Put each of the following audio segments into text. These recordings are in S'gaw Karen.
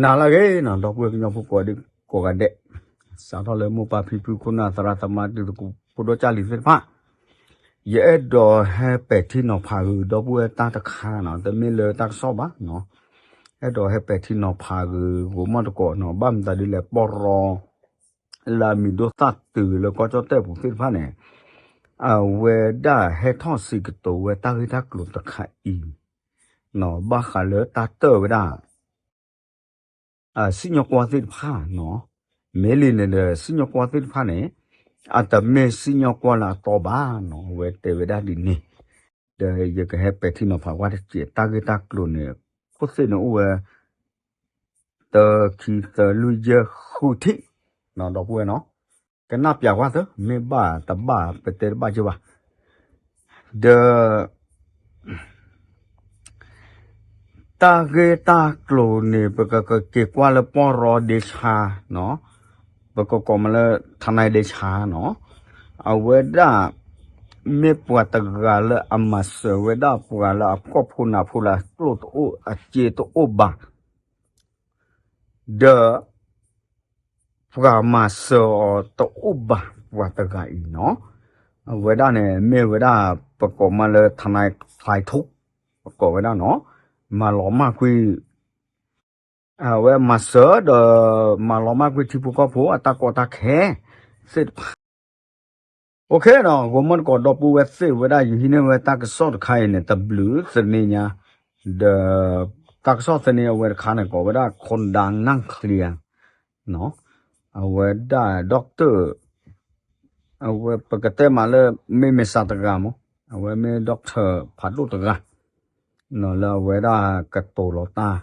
နၤလၢအဂ့ၤနီၤ ဒီပုၢ်ဝဲၢ်ကညီဖိကိးဒံကိးဂၤဒဲး, စးထီၣ်လၢမိၢ်ပၢ်ဖံဖုခိၣ်နၢ်သရၣ်သမါတံၤသကိးဖိဒိၣ်ကၢ်လံၤသ့ၣ်တဖၣ်, ယအဲၣ်ဒိးဟဲပဲာ်ထံနီၤဖးဂ့ၤ ဒီပုၢ်ဝဲၢ်တၢ်တခါနီၤ တမ့ၢ်လၢတၢ်ကစီၣ်ဘၣ်နီၤ, အဲၣ်ဒိးဟဲပဲာ်ထံနီၤဖးဂ့ၤ ဂိၤမီၢ်တကိးနီၤ ဘၣ်မတၤဒ်လဲၣ် ပီၢ်ရီ လၢအမံၤဒိၣ်သၣ်တုၤလၢကီၢ်ကၠီၣ်တဲၣ်ပူၤသ့ၣ်တဖၣ်န့ၣ်, အဝဲဒၣ်ဟဲထီၣ်စံးကတိၤဝဲတၢ်ဂ့ၢ်တၢ်ကျိၤတခါအံၤ, ဘၣ်ဃးလၢတၢ်တၢၢ်ဝဲဒၣ် စံၣ်ညီၣ်ကွီၢ်သ့ၣ်တဖၣ်နီၤ, မ့ၢ်လံန့ၣ်ဒီး စံၣ်ညီၣ်ကွီၢ်သ့ၣ်တဖၣ်န့ၣ် အတမ့ၢ်စံၣ်ညီၣ်ကွီၢ်လၢအတီဘၣ်နီၤ အဝဲတဲဝဲဒၣ်ဒ်န့ၣ်, ဒီးယကဟဲပဲာ်ထံနီၤဖးကွၢ်တက့ၢ် တၢ်ဂ့ၢ်တၢ်ကျိၤန့ၣ် ခိၣ်သ့ၣ်န့ၣ်အိၣ်ဝဲ တၢ ခံ သၢ လွံၢ် ယဲၢ် ဃုထံၣ်, ဒီပုၢ်ဝဲၢ်နီၤ, ကနၣ်ပၠးကွၢ်သၢ မ့ၢ်ဘၣ်တဘၣ်ပတဲတဘၣ်က့ဘၣ်, ဒီး တၢ်ဂ့ၢ်တၢ်ကျိၤန့ၣ် ပကက့ၤကွၢ်လၢပီၢ်ရီဒ့ဆါနီၤ, ပကကိးမးလၢ ထနၢၣ်ဒ့ဆါနီၤ, အဝဲဒၣ် မ့ၢ်ပှၤတဂၤလၢအမၤစၢၤဝဲဒၣ်ပှၤလၢအကီၢ်ဖိနၢ်ဖိလၢအကျိၣ်တအိၣ်အစ့တအိၣ်ဘၣ် ဒီး ပှၤမၤစၢၤအီၤတအိၣ်ဘၣ်ပှၤတဂၤအံၤနီၤ, အဝဲဒၣ်န့ၣ် မ့ၢ်ဝဲဒၣ် ပကိးမးလၢ ထနၢၣ်ဖျဲးထူၣ်, ပကိးဝဲဒၣ်နီၤ, မၤလီၤမၢ်ကွံာ် အဝဲမၤစၢၤဒီး မၤလီၤမၢ်ကွံာ်ထံဖိကီၢ်ဖိအတၢ်ကီတၢ်ခဲသ့ၣ်တဖၣ် OK နီၤ, ဂီၤမီၢ်တကိးဒီပုၢ်ဝဲၢ်သ့ၣ်ဝဲဒၣ် ယဟံးန့ၢ်ဝဲတၢ်ကစီၣ်တခါအံၤန့ၣ် တဘျုးသန့ညါ, ဒီး တၢ်ကစီၣ်သန့အဝဲတခါန့ၣ် ကိးဝဲဒၣ် ခိၣ်ဒၢနၢ်ချံ အဝဲဒၣ် doctor အဝဲပကတဲမးလၢ မ့ၢ်မ့ၢ်စးတဂၤမး, အဝဲမ့ၢ် doctor ဖးဒိၣ်တဂၤ လၢအဝဲဒၣ်ကတိၤလီၤတၢ်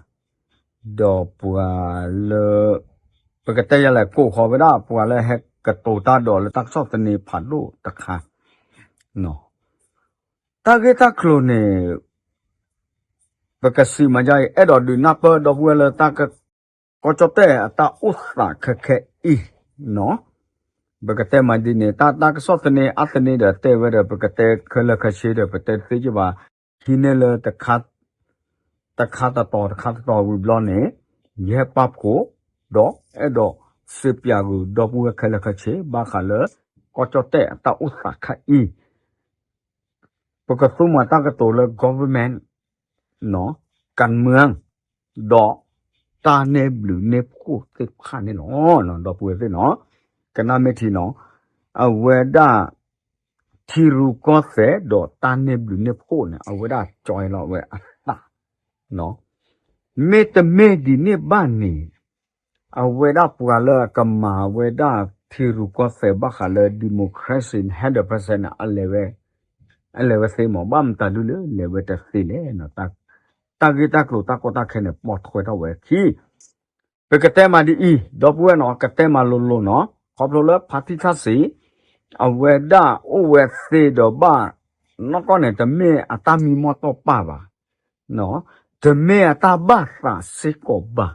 ဒီးပှၤလၢ ပကတဲယၤလဲၣ် ကိးဃီၤဝဲဒၣ်ပှၤလၢဟဲကတိၤတၢ်ဒီးလၢတၢ်ကစီၣ်သန့ဖးဒိၣ်တခါ, တၢ်ဂ့ၢ်တၢ်ကျိၤန့ၣ် ပကစံးမၤဒ်အံၤ အဲၣ်ဒိးဒုးနၢ်ပၢၢ်ဒီပုၢ်ဝဲၢ်လၢတၢ်က ကီၢ်ကၠီၣ်တဲၣ်အတၢ်အိၣ်သးခဲခဲအံၤနီၤ, ပကတဲမၤဒ်န့ၣ် တၢ်တၢ်ကစီၣ်သန့အါသန့ဒီးတဲဝဲဒီး ပကတဲခဲလၢာ်ခဲဆ့ဒီး ပတဲတသ့က့ဘၣ်, ဟံးန့ၢ်လၢ တခါတတီၤတခါတတီၤဝံၤဘျီန့ၣ် ယဟဲပာ်ဖှိၣ် ဒီးအဲၣ်ဒိးစံးပၠးဂုာ်ဒီပုၢ်ဝဲၢ်ခဲလၢာ်ခဲဆ့ ဘၣ်ဃးလၢ ကီၢ်ကၠီၣ်တဲၣ်အတၢ်အိၣ်သးခါအံၤ ပကသူမၤတၢ်ကတိၤလၢ government နီၤ, ကၢၣ်မၢၣ် ဒီး တၢ်န့ၢ်ဘျုးန့ၢ်ဖှိၣ်သ့ၣ်တဖၣ်န့ၣ်လီၤ. ဒီပုၢ်ဝဲၢ်သ့ၣ်နီၤ, ကနၣ်မ့ၢ်ထံနီၤ, အဝဲဒၣ် ထံရူၢ်ကီၢ်သဲးဒီးတၢ်န့ၢ်ဘျုးန့ၢ်ဖှိၣ်န့ၣ် အဝဲဒၣ်ကၠီလီၤဝဲအသး မ့တမ့ၢ်ဒ်န့ၣ်ဘၣ်န့ၣ် အဝဲဒၣ်ပှၤလၢအကမၤဝဲဒၣ်ထံရူၢ်ကီၢ်သဲးဘၣ်ဃးလၢ democracy န့ၣ် hundred percent န့ၣ် အလဲၤဝဲသ့မး ဘၣ်မတၤဒုလဲၣ် လဲၤဝဲတသ့လဲၣ်. တၢ်ဂ့ၢ်တၢ်ကျိၤတၢ်ကီတၢ်ခဲန့ၣ် ပိာ်ထွဲထီၣ်ဝဲခံ ပကတဲမးဒ်အံၤ ဒီပုၢ်ဝဲၢ်နီၤ ကတဲမၤလိၤလိၤနီၤ ခီဖျိလၢဖါတံၢ်ထၣ်စံး အဝဲဒၣ်အိၣ်ဝဲသ့ဒီးဘၣ် နီၢ်ကီၢ်န့ၣ် တမ့ၢ်အတၢ်မံမီၢ်တီၢ်ပာ်ဘၣ် တမ့ၢ်အတၢ်ဘၣ်သးစ့ၢ်ကီးဘၣ်.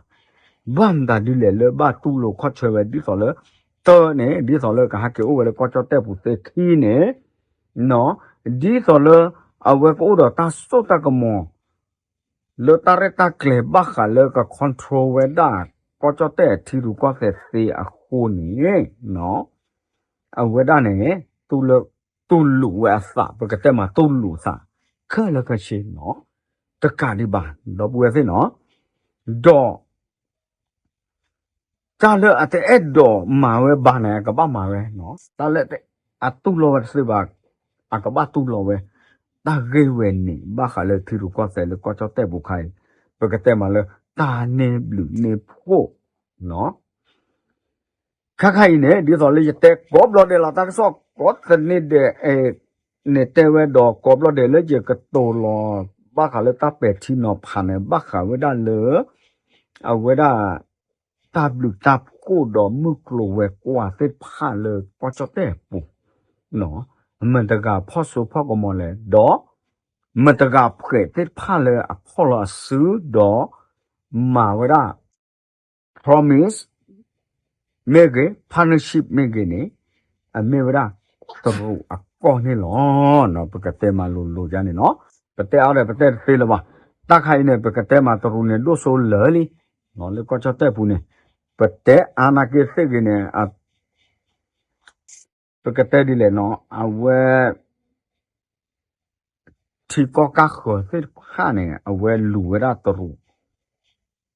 ဘၣ်မတၤဒ်လဲၣ်လၢဘၣ်တူၢ်လိာ်ခီၣ်ဆၢဝဲ ဒ်သိးလၢ တၢ်န့ၣ် ဒ်သိးလၢကဟဲက့ၤအိၣ်ဝဲလၢကီၢ်ကၠီၣ်တဲၣ်ပူၤသ့ခံန့ၣ် ဒ်သိးလၢ အဝဲကအိၣ်ဒီးတၢ်စိတၢ်ကမီၤ လၢတၢ်ရဲၣ်တၢ်ကျဲၤဘၣ်ဃးလၢက control ဝဲဒၣ် ကီၢ်ကၠီၣ်တဲၣ်ထံရူၢ်ကီၢ်သဲးသ့အဃိန့ၣ် အဝဲဒၣ်န့ၣ် တူၢ်လိာ်ဝဲအသး ပကတဲမးတူၢ်လိာ်သး ခဲလၢာ်ခဲဆ့နီၤ တကးဒံးဘၣ် ဒီပုၢ်ဝဲၢ်သ့ၣ်နီၤ ဒီး တၢ်လၢအတအဲၣ်ဒိးမၤဝဲဘၣ်န့ၣ် အကဘၣ်မၤဝဲနီၤ တၢ်လၢအတူၢ်လိာ်ဝဲတသ့ဘၣ် အကဘၣ်တူၢ်လိာ်ဝဲ တၢ်ဂ့ၢ်ဝဲန့ၣ် ဘၣ်ဃးလၢထံရူၢ်ကီၢ်သဲးလၢကီၢ်ကၠီၣ်တဲၣ်ပူၤခါအံၤ ပကတဲမးလၢ တၢ်န့ၢ်ဘျုးန့ၢ်ဖှိၣ်နီၤ ခါခါအံၤန့ၣ် ဒ်သိးလၢယတဲကိးဘျီဒဲးလီၤ တၢ်ကစီၣ်ကိးသန့ဒဲး န့ၣ်တဲဝဲဒီးကိးဘျီဒဲးလၢယကတိၤလီၤ ဘၣ်ဃးလၢတၢ်ပဲာ်ထံနီၤဖးန့ၣ် ဘၣ်ဃးဝဲဒၣ်လၢ အဝဲဒၣ် တၢ်ဘျုးတၢ်ဖှိၣ်ဒီးမုၢ်ကျိၤဝဲၤကွာ်သ့ၣ်တဖၣ်လၢကီၢ်ကၠီၣ်တဲၣ်အပူၤ မတၤတဂၤဖီၣ်စိဖီၣ်ကမီၤလဲၣ် ဒီး မတၤတဂၤဖှဲးသ့ၣ်တဖၣ်လၢအဖီၣ်လီၤအစု ဒီး မၤဝဲဒၣ် promise မ့ၢ်ဂ့ၤ partnership မ့ၢ်ဂ့ၤန့ၣ် အမ့ၢ်ဝဲဒၣ် တရူးအကီၢ်န့ၣ်လီၤ. ပကတဲမၤလိၤလိၤယါန့ၣ်နီၤ ပတဲအါဒီးပတဲတသ့လၢၤဘၣ်. တၢ်ခါအံၤန့ၣ် ပကတဲမၤတရူးန့ၣ် ဒိၣ်စိလၢာ်လံ လၢကီၢ်ကၠီၣ်တဲၣ်ပူၤန့ၣ် ပတဲအါနာ်က့သ့ၣ်ဂ့ၤန့ၣ် ပကတဲဒ်လဲၣ်နီၤ အဝဲ ထံကီၢ်ကၢ်ဃၢၤသ့ၣ်တဖၣ်န့ၣ် အဝဲလူၤဝဲဒၣ် တရူး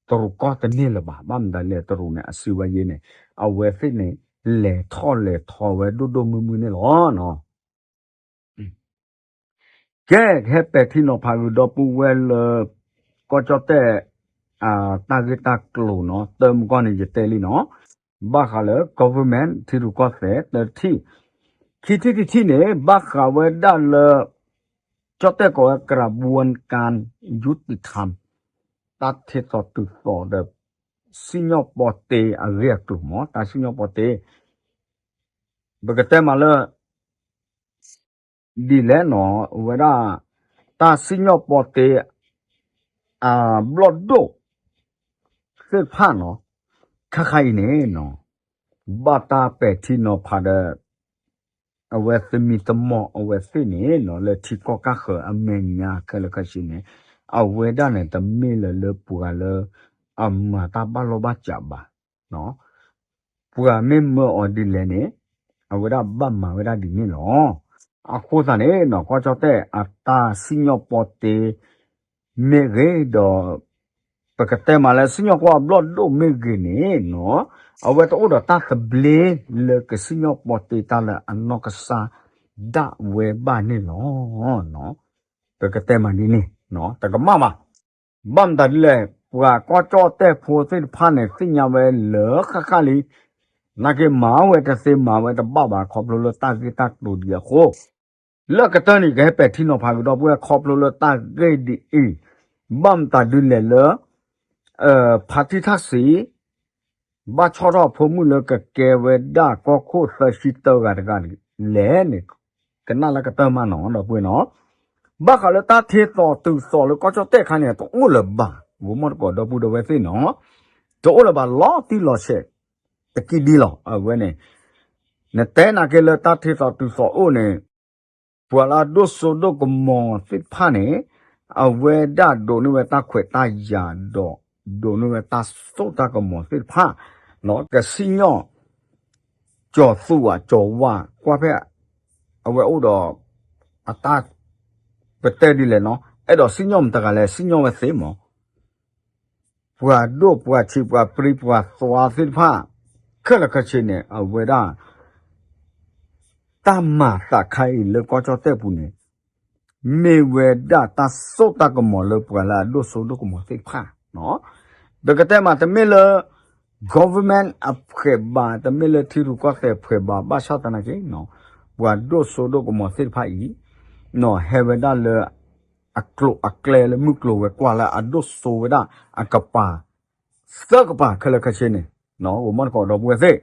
ကီၢ်တန့ၢ်လၢၤဘၣ်. ဘၣ်မတၤလဲၣ် တရူးန့ၣ် အစုဝဲယဲန့ၣ် အဝဲသ့ၣ်န့ၣ် လဲၤထီၣ်လဲၤထီဝဲဒိၣ်ဒိၣ်မုၢ်မုၢ်န့ၣ်လီၤ. ကဲ ကဟဲပဲာ်ထံနီၤဖးဂုာ်ဒီပုၢ်ဝဲၢ်လၢ ကီၢ်ကၠီၣ်တဲၣ် တၢ်ဂ့ၢ်တၢ်ကျိၤနီၤ တၢ်မုၢ်ကီၢ်န့ၣ် ယတဲလံနီၤ ဘၣ်ဃးလၢ government ထံရူၢ်ကီၢ်သဲး တထံၣ်, ခံထံၣ်တထံၣ်န့ၣ် ဘၣ်ဃးဝဲဒၣ်လၢ ကၠီၣ်တဲၣ်ကိးဝဲ กระบวนการยุติธรรม တၢ်ထ့သိးတုၤသိးဒီး စံၣ်ညီၣ်ပီတ့အဂ့ၢ်အကျိၤမး တၢ်စံၣ်ညီၣ်ပီတ့ ပကတဲမးလၢ ဒ်လဲၣ်နီၤ ဝဲဒၣ် တၢ်စံၣ်ညီၣ်ပီတ့ အဘျီၣ်ဒိၣ် သ့ၣ်တဖၣ်နီၤ ခါခါအံၤန့ၣ်နီၤ ဘၣ်တၢ်ပဲာ်ထံနီၤဖးဒီး အဝဲသမံသမိးအဝဲသ့ၣ်န့ၣ်နီၤ လၢထံကီၢ်ကၢ်ဃၢၤအမဲာ်ညါခဲလၢာ်ခဲဆ့န့ၣ် အဝဲဒၣ်န့ၣ် တမ့ၢ်လၢလၢပှၤလၢ အမၤတၢ်ဘၣ်လီၢ်ဘၣ်စးဘၣ် ပှၤမ့ၢ်မၢအီၤဒ်လဲၣ်န့ၣ် အဝဲဒၣ်ဘၣ်မၤဝဲဒၣ်ဒ်န့ၣ်လီၤ. အဃိသတးန့ၣ်နီၤ ကီၢ်ကၠီၣ်တဲၣ်အတၢ်စံၣ်ညီၣ်ပီတ့ မ့ၢ်ဂ့ၤဒီး ပကတဲမးလၢစံၣ်ညီၣ်ကွီၢ်အဘျီၣ်ဒိၣ်မ့ၢ်ဂ့ၤန့ၣ်နီၤ အဝဲတအိၣ်ဒီးတၢ်သဘျ့လၢကစံၣ်ညီၣ်ပီတ့တၢ်လၢအနီၢ်ကစၢ်ဒၣ်ဝဲဘၣ်န့ၣ်လီၤ. ပကတဲမးဒ်န့ၣ် တကမၣ်ဘၣ်. ဘၣ်မတၤဒ်လဲၣ် ပှၤကီၢ်ကၠီၣ်တဲၣ်ဖိသ့ၣ်တဖၣ်န့ၣ် သ့ၣ်ညါဝဲလၢဃၣ်ဃၣ်လံ နာ်က့မၤဝဲတသ့မၤဝဲတဘၣ်ဘၣ် ခီဖျိလၢတၢ်ဂ့ၢ်တၢ်ကျိၤဒ်အဃိ လၢကတၢၢ်န့ၣ် ကဟဲပဲာ်ထံနီၤဖးကဒီးပုၢ်ဝဲၢ်ခီဖျိလၢတၢ်ဂ့ၢ်ဒ်အံၤ, ဘၣ်မတၤဒ်လဲၣ်လၢ ဖါတံၢ်ထၣ်စံး ဘၣ်ဆီၣ်ထီၣ်အဖိမုၣ်လၢကကဲဝဲဒၣ်ကီၢ်ခိၣ်သၢဆံတၢဂၤတဂၤလဲၣ်န့ၣ် ကနၣ်လၢကတၢၢ်မးနီၤ ဒီပုၢ်ဝဲၢ်နီၤ, ဘၣ်ဃးလၢတၢ်ထ့သိးတုၤသိးလၢကီၢ်ကၠီၣ်တဲၣ်ခါန့ၣ် တအိၣ်လၢၤဘၣ် ဂီၤမီၢ်တကိးဒီပုၢ်ဒီဝဲၢ်သ့ၣ်နီၤ, တအိၣ်လၢၤဘၣ်လီၤတံၢ်လီၤဆဲး တကံဒ်လီၤ အဝဲန့ၣ်, နတဲနာ်က့လၢတၢ်ထ့သိးတုၤသိးအိၣ်န့ၣ် ပှၤလၢအဒိၣ်စိဒိၣ်ကမီၤသ့ၣ်တဖၣ်န့ၣ် အဝဲဒၣ်ဒိးန့ၢ်ဝဲတၢ်ခွဲးတၢ်ယာ်ဒီး ဒိးန့ၢ်ဝဲတၢ်စိတၢ်ကမီၤသ့ၣ်တဖၣ် ကစံၣ်ညီၣ် ကၠီၤသူၣ်ဧါ ကၠီၤဝါ ကွၢ်ဖဲ အဝဲအိၣ်ဒီး အတၢ် ပတဲဒ်လဲၣ်နီၤ အဲၣ်ဒိးစံၣ်ညီၣ်မတၤတဂၤလဲၣ် စံၣ်ညီၣ်ဝဲသ့မး ပှၤဒိၣ်ပှၤဆံးပှၤပြံပှၤသွါသ့ၣ်တဖၣ် ခဲလၢာ်ခဲဆ့န့ၣ် အဝဲဒၣ် တၢ်မၤသးခါအံၤလၢကီၢ်ကၠီၣ်တဲၣ်ပူၤန့ၣ် မ့ၢ်ဝဲဒၣ်တၢ်စိတၢ်ကမီၤလၢပှၤလၢအဒိၣ်စိဒိၣ်ကမီၤသ့ၣ်တဖၣ်, ပကတဲမးတမ့ၢ်လၢ government အဖှဲးဘၣ် တမ့ၢ်လၢထံရူၢ်ကီၢ်သဲးဖှဲးဘၣ် ဘၣ်ဆၣ်သနာ်က့ ပှၤဒိၣ်စိဒိၣ်ကမီၤသ့ၣ်တဖၣ်အံၤ ဟဲဝဲဒၣ်လၢ အကျိၤအကျဲလၢမုၢ်ကျိၤဝဲၤကွာ်လၢအဒိၣ်စိဝဲဒၣ်အကပၤ သၢကပၤခဲလၢာ်ခဲဆ့န့ၣ် ဂီၤမီၢ်တကိးဒီပုၢ်ဝဲၢ်သ့ၣ်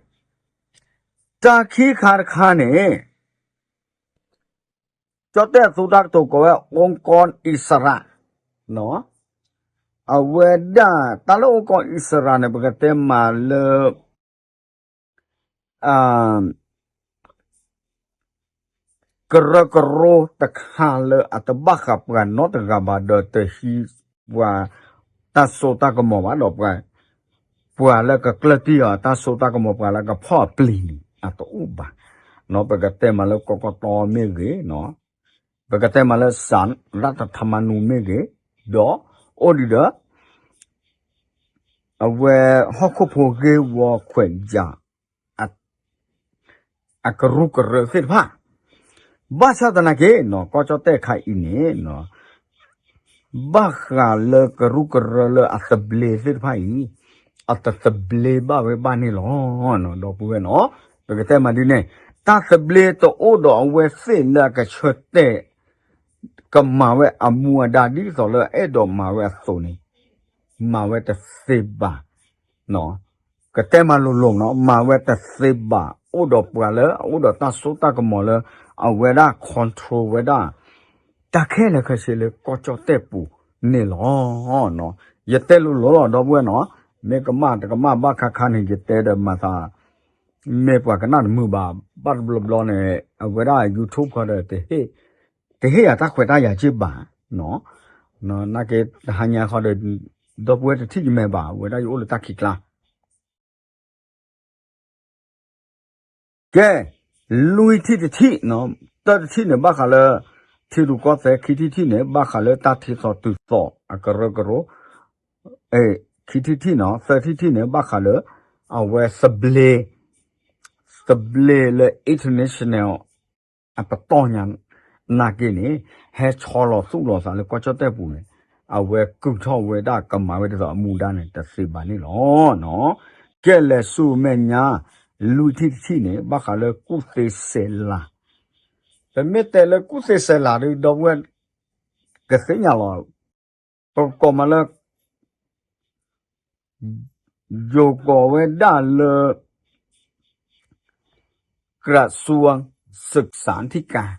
တၢ်ခံခါတခါန့ၣ် ကၠီၣ်တဲၣ်အသူတၢ်ကတိၤကိးဝဲ องค์กรอิสระ အဝဲဒၣ် တၢ်လၢองค์กรอิสระန့ၣ် ပကတဲမးလၢ ကရၢကရိတခါလၢအတဘၣ်ဃးပှၤနီတဂၤဘၣ်ဒီးတဟံးပှၤတၢ်စိတၢ်ကမီၤဘၣ်ဒီး ပှၤလၢကကျၢၢ်တံၢ်အီၤတၢ်စိတၢ်ကမီၤ ပှၤလၢကဖီၣ်အပျံၤန့ၣ် အတအိၣ်ဘၣ်. ပကတဲမးလၢကီကီတီမ့ၢ်ဂ့ၤ, ပကတဲမးလၢ ศาลรัฐธรรมนูญ မ့ၢ်ဂ့ၤ, ဒီးအိၣ်ဒံးဒီး အဝဲဟီၣ်ခိၣ်ဖိဂ့ၢ်ဝီခွဲးယာ် အကရူၢ်ကရၢသ့ၣ်တဖၣ်, ဘၣ်ဆၣ်သနာ်က့ ကီၢ်ကၠီၣ်တဲၣ်ခါအံၤန့ၣ် ဘၣ်ဃးလၢကရူၢ်ကရၢလၢအသဘျ့သ့ၣ်တဖၣ်အံၤ အတသဘျ့ဘၣ်ဝဲဘၣ်န့ၣ်လီၤ. ဒီပုၢ်ဝဲၢ်နီၤ ပကတဲမးဒ်န့ၣ် တၢ်သဘျ့တအိၣ်ဒီးအဝဲသ့ၣ်လၢအကဆၢတဲာ် ကမၤဝဲအမူအဒါဒ်သိးလၢအဲၣ်ဒိးမၤဝဲအသိးန့ၣ် မၤဝဲတသ့ဘၣ်. ကတဲမးလိၤလိၤနီၤ မၤဝဲတသ့ဘၣ် အိၣ်ဒီးပှၤလၢအအိၣ်ဒီးတၢ်စိတၢ်ကမီၤလၢ အဝဲဒၣ် control ဝဲဒၣ် တၢ်ခဲလၢာ်ခဲဆ့လၢကီၢ်ကၠီၣ်တဲၣ်ပူၤန့ၣ်လီၤ. ယတဲလိၤလိၤလီၤ ဒီပုၢ်ဝဲၢ်နီၤ မ့ၢ်ကမၣ်တကမၣ်ဘၣ်ခါခါန့ၣ် ယတဲဒီးမၤသး မ့ၢ်ပှၤကနၣ်တမုာ်ဘၣ် ဘၣ်တဘျီဘျီန့ၣ် အဝဲဒၣ် YouTube ခီဒီး တဟ့ၣ်ယၤတၢ်ခွဲးတၢ်ယာ်က့ဘၣ်. နာ်က့တဟါညါခီဒီး ဒီပုၢ်ဝဲၢ်တထံၣ်ယမဲာ်ဘၣ် အဝဲဒၣ်ယအိၣ်လၢတၢ်ခံးကျါ ကဲ, လွံၢ်ထံၣ်တထံၣ်, တၢ်တထံၣ်န့ၣ်ဘၣ်ဃးလၢ ထံရူၢ်ကီၢ်သဲး, ခံထံၣ်တထံၣ်န့ၣ် ဘၣ်ဃးလၢတၢ်ထံၣ်သီၣ်တုၤသီၣ်အကရၢကရိ, ခံထံၣ်တထံၣ်န့ၣ်, သၢထံၣ်တထံၣ်န့ၣ် ဘၣ်ဃးလၢ အဝဲသဘျ့, သဘျ့လၢ international အပတီၢ်ညါနာ်က့န့ၣ် ဟဲဆီလီၤသူၣ်လီၤသးလၢကီၢ်ကၠီၣ်တဲၣ်ပူၤန့ၣ် အဝဲကုာ်ထီၣ်ဝဲဒၣ်ကမၤဝဲဒ်သိးအမူဒါန့ၣ် တသ့ဘၣ်န့ၣ်လီၤ. ကဲလဲၤဆူမဲာ်ညါ လွံၢ်ထံၣ်တထံၣ်န့ၣ် ဘၣ်ဃးလၢကူၣ်သ့စဲးလၤ, ပမ့ၢ်တဲလၢကူၣ်သ့စဲးလၤဒီး ဒီပုၢ်ဝဲၢ်ကသ့ၣ်ညါလီၤ. ပကကိးမးလၢ ယိၤကိးဝဲဒၣ်လၢ กระทรวงศึกษาธิการ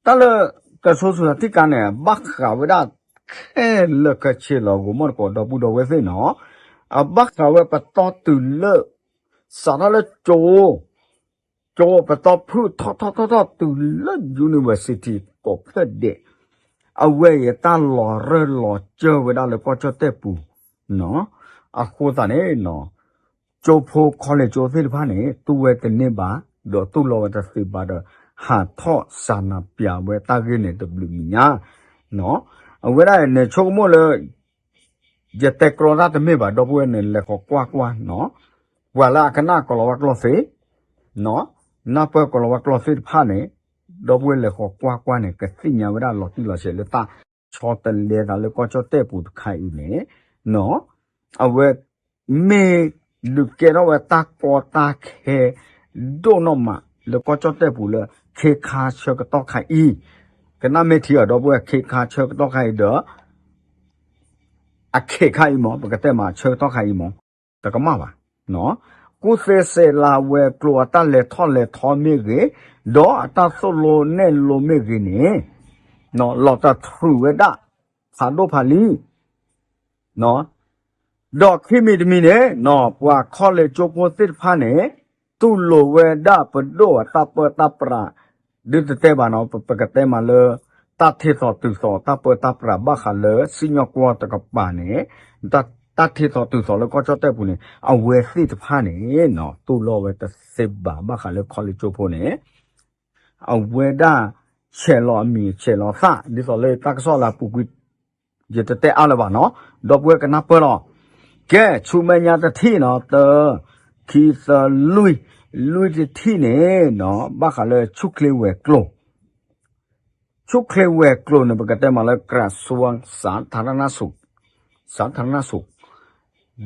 တၢ်လၢ กระทรวงศึกษาธิการ န့ၣ် ဘၣ်ဃးဝဲဒၣ်ခဲလၢာ်ခဲဆ့လီၤ ဂိၤမီၢ်တကိးဒီပုၢ်ဒီဝဲၢ်သ့ၣ်နီၤ, အဘၣ်ဃးဝဲပတီၢ်တုၤလၢ စးထီၣ်လၢကၠိ ကၠိပတီၢ်ဖုၣ်ထီၣ်ထီၣ်ထီၣ်ထီၣ်တုၤလၢ university ကိးဖျၢၣ်ဒဲး, အဝဲအံၤတၢ်လီၤရၢၢ်လီၤစၢၢ်ဝဲဒၣ်လၢကီၢ်ကၠီၣ်တဲၣ်ပူၤ, အဃိသတးန့ၣ်နီၤ, ကၠိဖိ college ကၠိသ့ၣ်တဖၣ်န့ၣ် တူၢ်ဝဲတန့ၢ်ဘၣ်, ဒီးတူၢ်လိာ်ဝဲတသ့ဘၣ်ဒီး ဟးထီၣ်စၤနၤပျးဝဲတၢ်ဂ့ၢ်န့ၣ်တဘျုးမံၤညါ, အဝဲဒၣ်န့ၣ်ဆိကမိၣ်လၢ ယတဲကြီတၢ်တမ့ၢ်ဘၣ် ဒီပုၢ်ဝဲၢ်န့ၣ် လဲၤဃီၤကွၢ်ကွၢ်နီၤ, ပှၤလၢအကနၣ်ကီၤလၤဝါကျိာ်သ့, နၢ်ပၢၢ်ကီၤလၤဝါကျိာ်သ့ၣ်တဖၣ်န့ၣ်, ဒီပုၢ်ဝဲၢ်လဲၤဃီၤကွၢ်ကွၢ်န့ၣ် ကသ့ၣ်ညါဝဲဒၣ်လီၤတံၢ်လီၤဆဲးလၢတၢ်ဆီတလဲသးလၢကီၢ်ကၠီၣ်တဲၣ်ပူၤတခါအံၤန့ၣ်, အဝဲ မ့ၢ်ဒုးကဲထီၣ်ဝဲတၢ်ကီတၢ်ခဲ ဒိၣ်နီၢ်မးလၢကီၢ်ကၠီၣ်တဲၣ်ပူၤလၢ ခ့ခါဆၢကတီၢ်ခါအံၤ, ကနၣ်မ့ၢ်ထံအီၤ ဒီပုၢ်ဝဲၢ် ခ့ခါဆၢကတီၢ်ခါအံၤဒီး အခ့ခါအံၤမး ပကတဲမးဆၢကတီၢ်ခါအံၤမး တကမၣ်ဘၣ်, ကူၣ်သ့စဲးလၤဝဲၤကျိၤအတၢ်လဲၤထီၣ်လဲၤထီမ့ၢ်ဂ့ၤ, ဒီးအတၢ်သိၣ်လိနဲၣ်လိမ့ၢ်ဂ့ၤန့ၣ်, လီၤတထြုးဝဲဒၣ် ဖးဒိၣ်ဖးလံၤ ဒီးခံမံၤတမံၤန့ၣ် ပှၤ college ကၠိဖိသ့ၣ်တဖၣ်န့ၣ် တူၢ်လိာ်ဝဲဒၣ်ပဒိၣ်အတၢ်ပၢတၢ်ပြး, ဒုးတတဲဘၣ်နီၤ ပကတဲမးလၢ တၢ်ထံၣ်သီၣ်တုၤသီၣ် တၢ်ပၢတၢ်ပြးဘၣ်ဃးလၢ စံၣ်ညီၣ်ကွီၢ်တကပၤန့ၣ်, တၢ်ထံၣ်သီၣ်တုၤသီၣ်လၢကီၢ်ကၠီၣ်တဲၣ်ပူၤန့ၣ် အဝဲသ့ၣ်တဖၣ်န့ၣ် တူၢ်လိာ်ဝဲတသ့ဘၣ်ဘၣ်ဃးလၢ college ကၠိဖိန့ၣ် အဝဲဒၣ် ဆဲးလီၤအမံၤဆဲးလီၤသၣ် ဒ်သိးလၢတၢ်ကစီၣ်လၢအပူၤကွံာ် ယတတဲအါလၢၤဘၣ်နီၤ, ဒီပုၢ်ဝဲၢ်ကနၢ်ပၢၢ်လီၤ. ကဲ ဆူမဲာ်ညါတထံၣ်နီၤ တၢ ခံသၢလွံၢ်, လွံၢ်တထံၣ်န့ၣ်နီၤ ဘၣ်ဃးလၢဆူၣ်ချ့ဝဲၤကျိၤ, ဆူၣ်ချ့ဝဲၤကျိၤန့ၣ် ပကတဲမးလၢ กระทรวงสาธารณสุข, สาธารณสุข,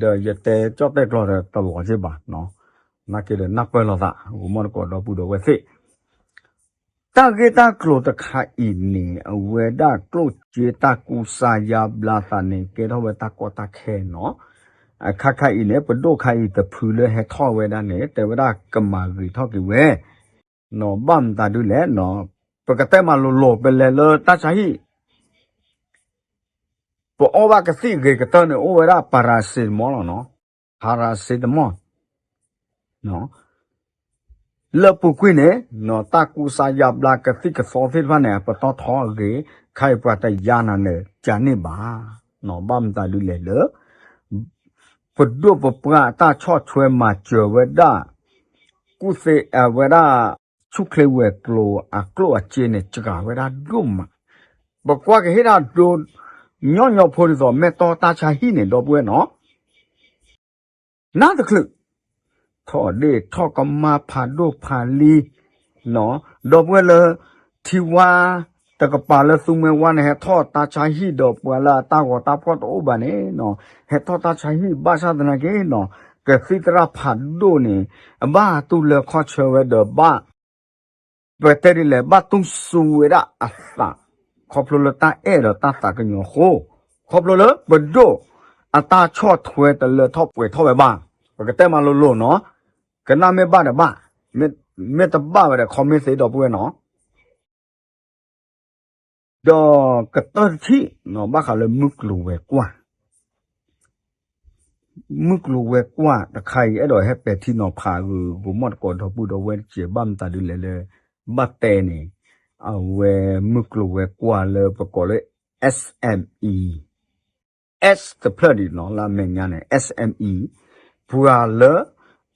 ဒီးယတဲကၠီၣ်တဲၣ်ကျိာ်ဒီးတလီၤက့ၤဘၣ်, နာ်က့ဒီးနၢ်ပၢၢ်လိာ်သး ဂိၤမီၢ်တကိးဒီပုၢ်ဒီဝဲၢ်သ့ၣ် တၢ်ဂ့ၢ်တၢ်ကျိၤတခါအံၤန့ၣ် အဝဲဒၣ်ကျိၣ်စ့တၢ်ကူစါယါဘျါသးန့ၣ် ကဲထီၣ်ဝဲတၢ်ကီတၢ်ခဲနီၤ, အခါခါအံၤန့ၣ် ပဒိၣ်ခါအံၤတဖုလၢဟဲထီၣ်ဝဲဒၣ်န့ၣ် တဲဝဲဒၣ်ကမၤဂ့ၤထီၣ်က့ၤဝဲ, ဘၣ်မတၤဒုလဲၣ်, ပကတဲမးလိၤလိၤ ပလဲၤလၢတၢ်ဆါဟံၣ် ပအီၣ်ဘၣ်ကသံၣ်ဂ့ၤကတၢၢ်န့ၣ် အိၣ်ဝဲဒၣ် paracetamol လီၤနီၤ, paracetamol လၢပူၤကွံာ်န့ၣ် တၢ်ကူစါယါဘျါကသံၣ်ကသီသ့ၣ်တဖၣ်န့ၣ် အပတီၢ်ထီအဂ့ၤ ခါအံၤပှၤတယါနၤန့ၣ် ကန့ၢ်ဘၣ်, ဘၣ်မတၤဒုလဲၣ်လၢ ပဒိၣ်ပပှၢ်အတၢ်ဆီၣ်ထွဲမၤစၢၤဝဲဒၣ် ကူၣ်သ့အဝဲဒၣ် ဆူၣ်ချ့ဝဲၤကျိၤအကျိၣ်အစ့န့ၣ် စှၤဝဲဒၣ်ဒိၣ်မး, ပကွၢ်ကဟ့ၣ်တၢ်ဒိ ညီညီဖိဒ်သိး မဲာ်တီၢ်တၢ်ဆါဟံၣ်န့ၣ် ဒီပုၢ်ဝဲၢ်နီၤ နၢ်တချုး ထီၣ်ဒ့ၣ်ထီၣ်ကမၣ်ဖးဒိၣ်ဖးလံၤ, ဒီပုၢ်ဝဲၢ်လၢ ထံဝါတကပၤလၢသူမွဲဝါန့ၣ် ဟဲထီၣ်တၢ်ဆါဟံၣ်ဒီးပှၤလၢအတၢ်ဂီၤတၢ်ဖှီၣ်တအိၣ်ဘၣ်န့ၣ်နီၤ, ဟဲထီၣ်တၢ်ဆါဟံၣ်ဘၣ်ဆၣ်သနာ်က့နီၤ, ကသံၣ်သရၣ်ဖးဒိၣ်န့ၣ် အဘၣ်တူၢ်လၢခီၣ်ဆၢဝဲဒီးဘၣ် ပတဲဒ်လဲၣ် ဘၣ်တူၢ်စူၤဝဲဒၣ်အသး ခီဖျိလၢတၢ်အဲၣ်ဒီးတၢ်သးကညီၤအဃိ, ခီဖျိလၢပဒိၣ်အတၢ်ဆီၣ်ထွဲတလၢထီၣ်ပှဲၤထီၣ်ဝဲဘၣ်, ပကတဲမးလိၤလိၤနီၤ, ကနၣ်မ့ၢ်ဘၣ်ဒီးဘၣ်, မ့ၢ်တဘၣ်ဝဲဒီး comment သ့ ဒီပုၢ်ဝဲၢ်နီၤ ဒီးကတၢၢ်တထံၣ် ဘၣ်ဃးလၢမုၢ်ကျိၤဝဲၤကွာ်, မုၢ်ကျိၤဝဲၤကွာ်တခါအံၤ အဲၣ်ဒိးဟဲပဲာ်ထံနီၤဖးဂုာ် ဂိၤမီၣ်တကိးဒီပုၢ်ဒီဝဲၢ်တက့ၢ် ဘၣ်မတၤဒုလဲၣ်လၢ ဘၣ်တဲန့ၣ် အဝဲမုၢ်ကျိၤဝဲၤကွာ်လၢပကိးလၢ SME S တဖျၢၣ်ဒံးနီၤ လၢအမဲာ်ညါန့ၣ် S M E ပှၤလၢ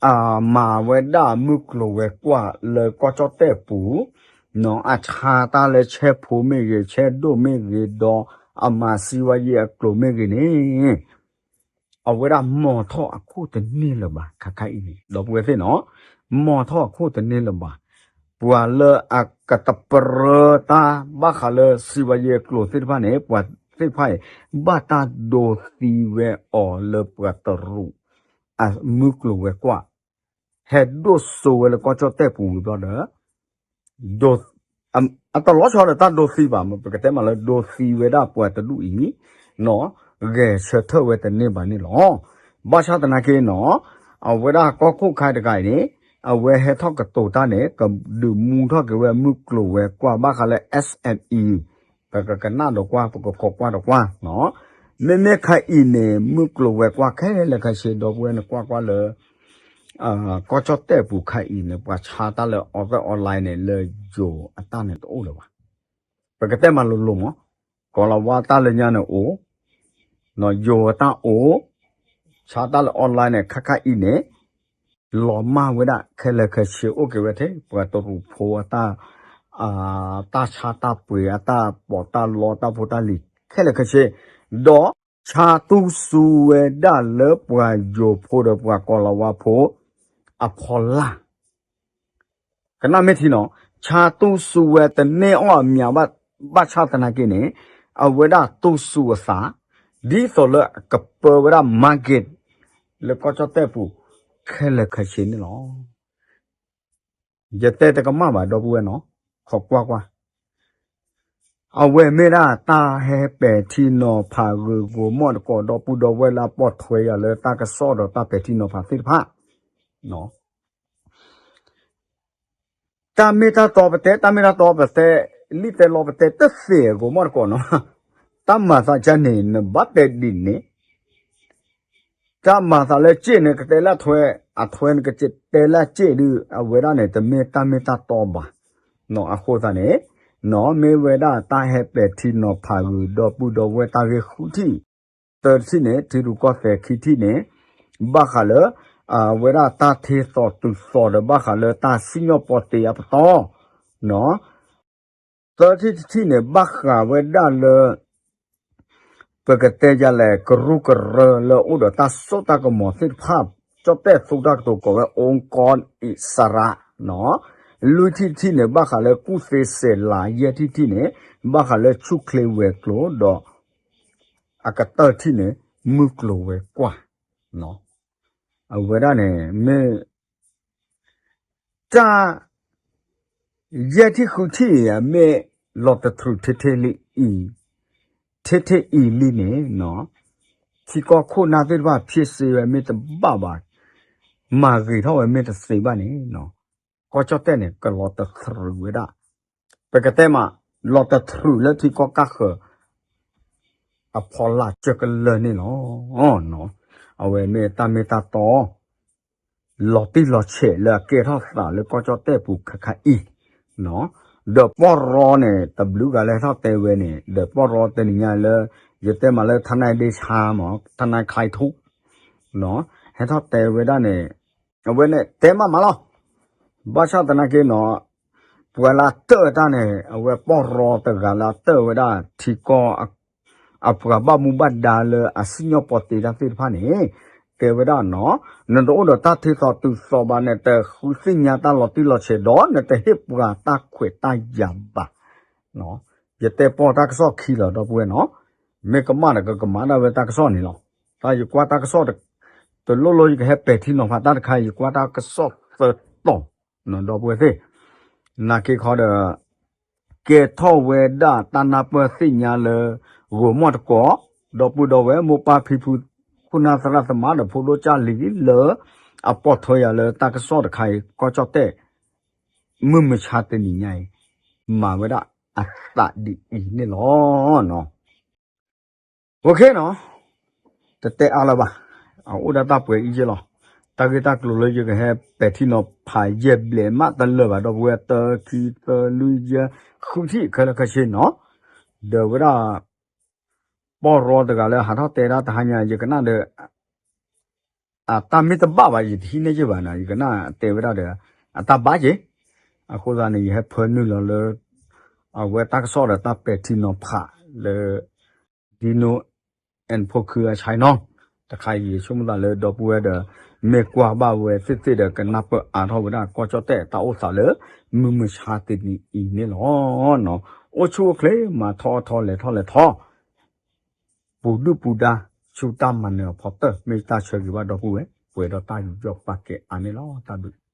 အမၤဝဲဒၣ်မုၢ်ကျိၤဝဲၤကွာ်လၢကီၢ်ကၠီၣ်တဲၣ်ပူၤ နီၤ အဆါတၢ်လၢဆဲဖိမ့ၢ်ဂ့ၤ ဆဲဒိၣ်မ့ၢ်ဂ့ၤ ဒီးအမၤစံးဝဲယဲအကျိၤမ့ၢ်ဂ့ၤန့ၣ် အဝဲဒၣ်မၤထီၣ်အခိၣ်တန့ၢ်လၢၤဘၣ် ခါခါအံၤန့ၣ် ဒီပုၢ်ဝဲၢ်သ့ၣ်နီၤ မၤထီၣ်အခိၣ်တန့ၢ်လၢၤဘၣ်. ပှၤလၢအကတပရၢတၢ်ဘၣ်ဃးလၢစံးဝဲယဲအကျိၤသ့ၣ်တဖၣ်န့ၣ် ပှၤသ့ၣ်တဖၣ်အံၤ ဘၣ်တၢ်ဒိသံဝဲအီၤလၢပှၤတရူး အမုၢ်ကျိၤဝဲၤကွာ် ဟဲဒိၣ်စိဝဲလၢကီၢ်ကၠီၣ်တဲၣ်ပူၤဝံၤဘျီဒီး အတလီၤဆီဒီးတၢ်ဒိသံဘၣ် ပကတဲမးလၢဒိသံဝဲဒၣ်ပှၤတဒူၣ်အံၤ နီၤ ဂဲၤဆၢထၢၣ်ဝဲတန့ၢ်ဘၣ်န့ၣ်လီၤ. ဘၣ်ဆၣ်သနာ်က့နီၤ အဝဲဒၣ်ကီၢ်ခိၣ်ခါတဂၤအံၤန့ၣ် အဝဲဟဲထီၣ်ကတိၤတၢ်န့ၣ် ကဒုးမူထီၣ်က့ၤဝဲမုၢ်ကျိၤဝဲၤကွာ်ဘၣ်ဃးလၢ S M E ပကကနၣ်ဒီးကွၢ် ပကခိးကွၢ်ဒီးကွၢ်နီၤ မ့မ့ၢ်ခါအံၤန့ၣ် မုၢ်ကျိၤဝဲၤကွာ်ခဲလၢာ်ခဲဆ့ ဒီပုၢ်ဝဲၢ်နကွၢ်ကွၢ်လၢ ကီၢ်ကၠီၣ်တဲၣ်ပူၤခါအံၤန့ၣ် ပှၤဆါတၢ်လၢ online online န့ၣ် လၢယိၤအတၢ်န့ၣ်တအိၣ်လၢၤဘၣ်. ပကတဲမးလိၤလိၤမး ကီၤလၤဝါတၢ်လၢညါန့ၣ်အိၣ် ယိၤအတၢ်အိၣ် ဆါတၢ်လၢ online န့ၣ် ခါခါအံၤန့ၣ် လီၤမၢ်ဝဲဒၣ်ခဲလၢာ်ခဲဆ့ အိၣ်က့ၤဝဲထဲ ပှၤတရူးဖိအတၢ် တၢ်ဆါတၢ်ပှ့ၤ အတၢ်ပီးတၢ်လီ တၢ်ဖိတၢ်လံၤ ခဲလၢာ်ခဲဆ့ ဒီးဆါတူၢ်စူၤဝဲဒၣ်လၢပှၤယိၤဖိဒီးပှၤကီၤလၤဝါဖိ အဖီလာ် ကနၣ်မ့ၢ်ထံနီၤ ဆါတူၢ်စူၤဝဲတန့ၢ်အီၣ်အမး ဘၣ်ဆၣ်သနာ်က့န့ၣ် အဝဲဒၣ်တူၢ်စူၤအသး ဒ်သိးလၢအကပၢဝဲဒၣ် market လၢကီၢ်ကၠီၣ်တဲၣ်ပူၤ ခဲလၢာ်ခဲဆ့န့ၣ်လီၤ. ယတဲတကမၣ်ဘၣ် ဒီပုၢ်ဝဲၢ်နီၤ ခိးကွၢ်ကွၢ် အဝဲမ့ၢ်ဒၣ်တၢ်ဟဲပဲာ်ထံနီၤဖးဂ့ၢ်ဂီၤမီၣ်တကိး ဒီပုၢ်ဒီဝဲၢ်လၢအပိာ်ထွဲယၤလၢတၢ်ကစီၣ်ဒီးတၢ်ပဲာ်ထံနီၤဖးသ့ၣ်တဖၣ် တၢ်မ့ၢ်တၢ်တီပတဲ တၢ်မ့ၢ်တၢ်တီပတဲ လံၣ်တဲလီပတဲ တသ့ၣ်ဂီၤမီၣ်တကိးနီၤ တၢ်မၤသးကန့ၣ် နဘၣ်တဲဒ်န့ၣ် တၢ်မၤသးလၢစ့ၣ်န့ၣ် ကတဲလၢအထွဲ အထွဲနကတဲလၢအစ့ၣ်ဒုး အဝဲဒၣ်န့ၣ် တမ့ၢ်တၢ်မ့ၢ်တၢ်တီဘၣ်. နီၤ အဃိသတးန့ၣ် နီၤ မ့ၢ်ဝဲဒၣ်တၢ်ဟဲပဲာ်ထံနီၤဖးဂ့ၢ် ဒီပုၢ်ဒီဝဲၢ်တၢ်ဂ့ၢ်ဃုထံၣ် သၢထံၣ်န့ၣ် ထံရူၢ်ကီၢ်သဲး ခံထံၣ်န့ၣ် ဘၣ်ဃးလၢ အဝဲဒၣ်တၢ်ထ့သိးတုၤသိးဒီး ဘၣ်ဃးလၢတၢ်စံၣ်ညီၣ်ပီတ့အပတီၢ် နီၤ သၢထံၣ်တထံၣ်န့ၣ် ဘၣ်ဃးဝဲဒၣ်လၢ ပကတဲယၤလဲၣ် ကရူၢ်ကရၢလၢအိၣ်ဒီးတၢ်စိတၢ်ကမီၤသ့ၣ်တဖၣ် ကၠီၣ်တဲၣ်သုးတၢ်ကတိၤကိးဝဲ အူကီၢ်အံၣ်စရး နီၤ လွံၢ်ထံၣ်တထံၣ်န့ၣ် ဘၣ်ဃးလၢကူၣ်သ့စဲးလး ယဲၢ်ထံၣ်တထံၣ်န့ၣ် ဘၣ်ဃးလၢဆူၣ်ချ့ဝဲၤကျိၤ ဒီး အကတၢၢ်ထံၣ်န့ၣ် မုၢ်ကျိၤဝဲၤကွာ် အဝဲဒၣ်န့ၣ် မ့ၢ် တၢ် ယဲၢ်ထံၣ်ဃုထံၣ်အံၤ မ့ၢ်လီၤတတြူာ်ထဲထဲလံအံၤ ထဲထဲအံၤလံန့ၣ် ထံကီၢ်ခိၣ်နၢ်သ့ၣ်တဖၣ် ဖ့စ့ဝဲမ့ၢ်တဘၣ်ဘၣ် မၤဂ့ၤထီၣ်ဝဲမ့ၢ်တသ့ဘၣ်န့ၣ် ကီၢ်ကၠီၣ်တဲၣ်န့ၣ် ကလီၤတတြူာ်ဝဲဒၣ် ပကတဲမး လီၤတတြူာ်လၢထံကီၢ်ကၢ်ဃၢၤ အဖီလာ်ကၢကလၢာ်န့ၣ်လီၤ. အဝဲမ့ၢ်တၢ်မ့ၢ်တၢ်တီ လီၤတံၢ်လီၤဆဲးလၢအကဲထီၣ်သးလၢကီၢ်ကၠီၣ်တဲၣ်ပူၤခါခါအံၤ ဒီးပီၢ်ရီန့ၣ် တဘျုးဂၤလၢဟဲထီၣ်တဲဝဲန့ၣ် ဒီးပီၢ်ရီတနံၤညါလၢ ယတဲမးလၢ ထနၢၣ်ဒ့ဆါမး ထနၢၣ်ခါထူ ဟဲထီၣ်တဲဝဲဒၣ်န့ၣ် အဝဲန့ၣ်တဲမးမးလီၤ. ဘၣ်ဆၣ်သနာ်က့နီၤ ပှၤလၢအတၢၢ်တၢ်န့ၣ် အဝဲပီၢ်ရီတဂၤလၢအတၢၢ်ဝဲဒၣ်ထံကီၢ် အပှၤဘၣ်မူဘၣ်ဒါလၢအစံၣ်ညီၣ်ပီတ့တၢ်သ့ၣ်တဖၣ်န့ၣ် တဲဝဲဒၣ်နီၤ နတအိၣ်ဒီးတၢ်ထ့သိးတုၤသိးဘၣ် နတဃုသ့ၣ်ညါတၢ်လီၤတံၢ်လီၤဆဲးဒီး နတဟ့ၣ်ပှၤတၢ်ခွဲးတၢ်ယာ်ဘၣ် ယတဲပီၢ်တၢ်ကစီၣ်ခံလီၤ ဒီပုၢ်ဝဲၢ်နီၤ မ့ၢ်ကမၣ်ဒီးကကမၣ်ဒၣ်ဝဲတၢ်ကစီၣ်န့ၣ်လီၤ. တၢ်ယကွၢ်တၢ်ကစီၣ် တလိၣ်လိၣ်ယကဟဲပဲာ်ထံနီၤဖးတၢ်တခါ ယကွၢ်တၢ်ကစီၣ်သၢတီၤ ဒီပုၢ်ဝဲၢ်သ့ၣ် နာ်က့ခီဒီး ကဲထီၣ်ဝဲဒၣ်တၢ်နၢ်ပၢၢ်သ့ၣ်ညါလၢ ဂီၤမီၢ်တကိး ဒီပုၢ်ဒီဝဲၢ်မိၢ်ပၢ်ဖံဖု ခိၣ်နၢ်သရၣ်သမါဒီးဖိဒိၣ်ကၢ်လံၤလၢ အပိာ်ထွဲယၤလၢတၢ်ကစီၣ်တခါအံၤ ကီၢ်ကၠီၣ်တဲၣ် မုၢ်မဆါတနံၤညါအံၤ မၤဝဲဒၣ်အသးဒ်အံၤန့ၣ်လီၤ. အိၣ်ခ့နီၤ တတဲအါလၢၤဘၣ် အအိၣ်ဒၣ်တၢ်ပှဲၤအံၤယဲလီၤ. တၢ်ဂ့ၢ်တၢ်ကျိၤလၢယကဟဲပဲာ်ထံနီၤဖးယဲၢ်ဘျဲၣ်မးတလၢာ်ဘၣ် ဒီပုၢ်ဝဲၢ် တၢ ခံ သၢ လွံၢ် ယဲၢ် ဃုထံၣ်ခဲလၢာ်ခဲဆ့နီၤ ဒီးဝဲဒၣ် ပီၢ်ရီတဂၤလၢဟးထီၣ်တဲဒၣ်တဟါညါ ယကနၣ်ဒီး အတၢ်မ့ၢ်တဘၣ်ဘၣ် ယတဟံးန့ၢ်က့ဘၣ်နီၤ, ယကနၣ်တဲဝဲဒၣ်ဒီး အတၢ်ဘၣ်က့. အဃိသတးန့ၣ် ယဟဲဖၢနုာ်လီၤလၢ အဝဲတၢ်ကစီၣ်ဒီးတၢ်ပဲာ်ထံနီၤဖးလၢ Dino and ဖိခုအဆါနီၤ. တခါအံၤ ယဆိကမိၣ်သးလၢဒီပုၢ်ဝဲၢ်ဒီး မ့ၢ်ကွၢ်ဘၣ်ဝဲသ့ၣ်သ့ၣ်ဒီး ကနၢ်ပၢၢ်အါထီၣ်ဝဲဒၣ် ကီၢ်ကၠီၣ်တဲၣ်တၢ်အိၣ်သးလၢ မုၢ်မဆါတနံၤအံၤန့ၣ်လီၤ. အိၣ်ဆူၣ်အိၣ်ချ့ မၤထီၣ်အီၣ်ထီၣ် လဲၤထီၣ်လဲၤထီၣ် ပူၤဒုၣ်ပူၤဒါ ဆူတၢ်မၤနၢၤအဖီတၢၢ် မ့ၢ်တၢ်ဆၢဂ့ၤဘၣ်ဒီပုၢ်ဝဲၢ် ပှဲၤဒီးတၢ်ယူးယီၣ်ပာ်ကဲအါန့ၣ်လီၤ. တၢ်ဘျုး